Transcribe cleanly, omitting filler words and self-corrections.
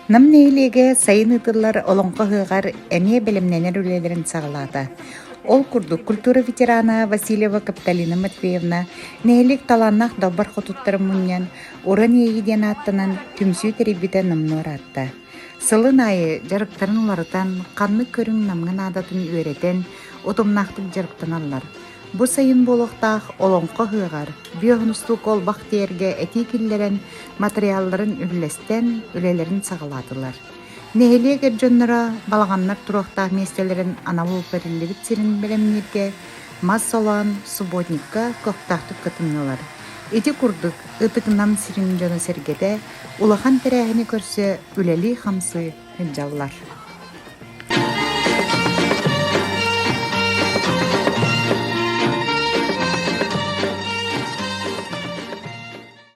Нам нэһилиэгэ сайын ыытыллар Олоҥхо ыһыаҕар эмиэ бэлэмнэнэр үлэлэрин саҕалаата. Ол курдук, культура ветерана Васильева Капиталина Матвеевна нэһилиэк талааннаах далбар хотуттарын мунньан, Уран иэйии диэн ааттанан түмсүү тэрийбитэ номнуо ыраатта. Сылын аайы дьарыктарын уларытан, ханнык көрүҥ Намҥа наадатын үөрэтэн, утумнаахтык дьарыктаналлар. Бу сайын буолуохтаах Олоҥхо ыһыаҕар биоһунустуу колбах тиэргэ этии киллэрэн, матырыйаалларын үллэстэн, үлэлэрин саҕалаатылар. Нэһилиэк эр дьонноро балаҕаннар туруохтаах миэстэлэрин анал бэриллибит сирин бэлэмнииргэ мас солоон субботникка көхтөөхтүк кытыннылар. Ити курдук Ытык Нам сирин дьоно-сэргэтэ улахан тэрээһини көрсө үлэлии-хамсыы сылдьаллар.